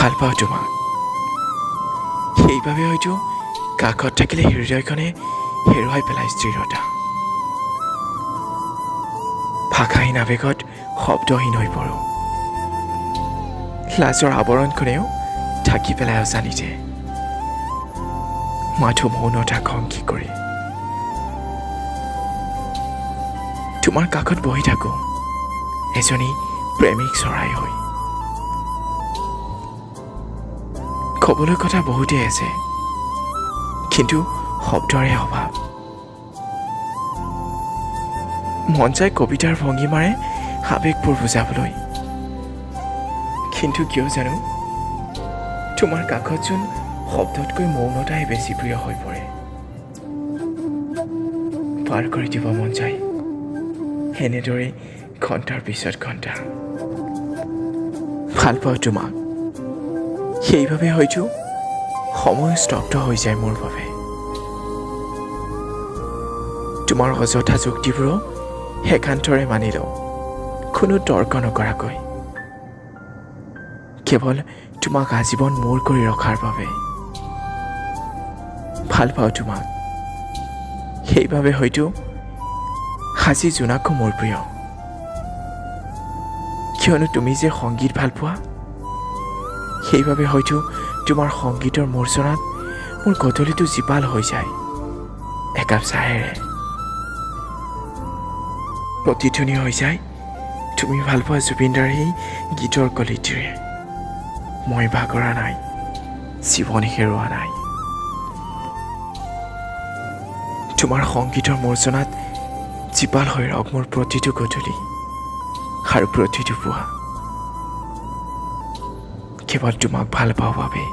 ভাল পাওঁ তোমাক, সেইবাবে হয়তো কাষত থাকিলে হৃদয়খনে হেৰুৱাই পেলায় স্থিৰতা। ভাষাহীন আৱেগত শব্দহীন হৈ পৰোঁ, লাজৰ আৱৰণখনেও ঢাকি পেলাই অজানিতে, মাথো মৌনতাক সংগী কৰি। তোমাৰ কাষত বহি থাকোঁ এজনী প্ৰেমিক চৰাই হৈ। ক'বলৈ কথা বহুতেই আছে, কিন্তু শব্দৰে অভাৱ। মন যায় কবিতাৰ ভংগীমাৰে আৱেগবোৰ বুজাবলৈ, কিন্তু কিয় জানো তোমাৰ কাষত চোন শব্দতকৈ মৌনতাই বেছি প্ৰিয় হৈ পৰে। পাৰ কৰি দিব মন যায় এনেদৰেই ঘণ্টাৰ পিছত ঘণ্টা। ভাল পাওঁ তোমাক, সেইবাবে হয়তো সময় স্তব্ধ হৈ যায় মোৰ বাবে। তোমাৰ অযথা যুক্তিবোৰো একান্তৰে মানি লওঁ, কোনো তৰ্ক নকৰাকৈ, কেৱল তোমাক আজীৱন মোৰ কৰি ৰখাৰ বাবে। ভাল পাওঁ তোমাক, সেইবাবে হয়তো আজি জোনাকো মোৰ প্ৰিয়। কিয়নো তুমি যে সংগীত ভাল পোৱা, সেইবাবে হয়তো তোমাৰ সংগীতৰ মূৰ্ছনাত মোৰ গধূলিটো জীপাল হৈ যায় একাপ চাহেৰে। প্ৰতিধ্বনি হৈ যায় তুমি ভাল পোৱা জুবিনদাৰ সেই গীতৰ কলিটিৰে। মই ভাগৰা নাই, জীৱন হেৰুৱা নাই। তোমাৰ সংগীতৰ মূৰ্ছনাত জীপাল হৈ ৰওক মোৰ প্ৰতিটো গধূলি আৰু প্ৰতিটো পুৱা, কেৱল তোমাক ভাল পাওঁ বাবে।